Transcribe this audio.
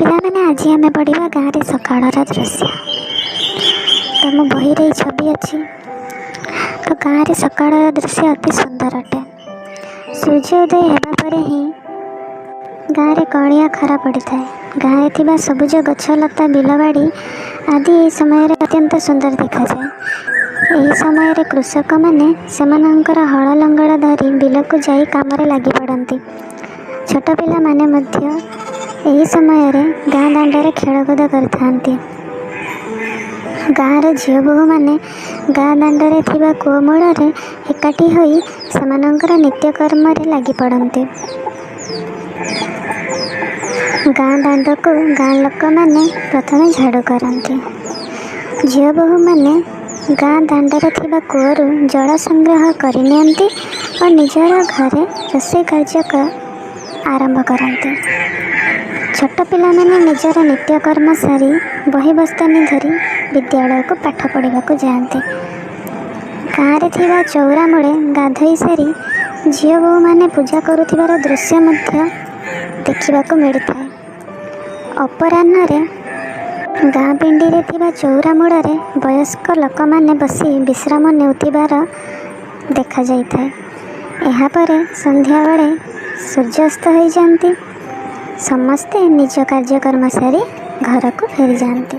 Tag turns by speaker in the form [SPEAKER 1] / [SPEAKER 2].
[SPEAKER 1] ପିଲାମାନେ, ଆଜି ଆମେ ପଢ଼ିବା ଗାଁରେ ସକାଳର ଦୃଶ୍ୟ। ତମ ବହିରେ ଏଇ ଛବି ଅଛି। ତ ଗାଁରେ ସକାଳର ଦୃଶ୍ୟ ଅତି ସୁନ୍ଦର ଅଟେ। ସୂର୍ଯ୍ୟ ଉଦୟ ହେବା ପରେ ହିଁ ଗାଁରେ କଅଁଳିଆ ଖରା ପଡ଼ିଥାଏ। ଗାଁରେ ଥିବା ସବୁଜ ଗଛ ଲତା, ବିଲବାଡ଼ି ଆଦି ଏହି ସମୟରେ ଅତ୍ୟନ୍ତ ସୁନ୍ଦର ଦେଖାଯାଏ। ଏହି ସମୟରେ କୃଷକମାନେ ସେମାନଙ୍କର ହଳ ଲଙ୍ଗଳ ଧରି ବିଲକୁ ଯାଇ କାମରେ ଲାଗି ପଡ଼ନ୍ତି। ଛୋଟ ପିଲାମାନେ ମଧ୍ୟ ଏହି ସମୟରେ ଗାଁ ଦାଣ୍ଡରେ ଖେଳକୁଦ କରିଥାନ୍ତି। ଗାଁର ଝିଅ ବୋହୂମାନେ ଗାଁ ଦାଣ୍ଡରେ ଥିବା କୂଅ ମୂଳରେ ଏକାଠି ହୋଇ ସେମାନଙ୍କର ନିତ୍ୟକର୍ମରେ ଲାଗି ପଡ଼ନ୍ତି। ଗାଁ ଦାଣ୍ଡକୁ ଗାଁ ଲୋକମାନେ ପ୍ରଥମେ ଝାଡ଼ୁ କରନ୍ତି। ଝିଅ ବୋହୂମାନେ ଗାଁ ଦାଣ୍ଡରେ ଥିବା କୂଅରୁ ଜଳ ସଂଗ୍ରହ କରିନିଅନ୍ତି ଓ ନିଜର ଘରେ ରୋଷେଇ କାର୍ଯ୍ୟ ଆରମ୍ଭ କରନ୍ତି। ଛୋଟ ପିଲାମାନେ ନିଜର ନିତ୍ୟକର୍ମ ସାରି ବହି ବସ୍ତାନି ଧରି ବିଦ୍ୟାଳୟକୁ ପାଠ ପଢ଼ିବାକୁ ଯାଆନ୍ତି। ଗାଁରେ ଥିବା ଚଉରା ମୂଳେ ଗାଧୋଇ ସାରି ଝିଅ ବୋହୂମାନେ ପୂଜା କରୁଥିବାର ଦୃଶ୍ୟ ମଧ୍ୟ ଦେଖିବାକୁ ମିଳିଥାଏ। ଅପରାହ୍ନରେ ଗାଁ ପିଣ୍ଡିରେ ଥିବା ଚଉରା ମୂଳରେ ବୟସ୍କ ଲୋକମାନେ ବସି ବିଶ୍ରାମ ନେଉଥିବାର ଦେଖାଯାଇଥାଏ। ଏହାପରେ ସନ୍ଧ୍ୟାବେଳେ ସୂର୍ଯ୍ୟାସ୍ତ ହୋଇଯାନ୍ତି। ସମସ୍ତେ ନିଜ କାର୍ଯ୍ୟକର୍ମ ସାରି ଘରକୁ ଫେରିଯାଆନ୍ତି।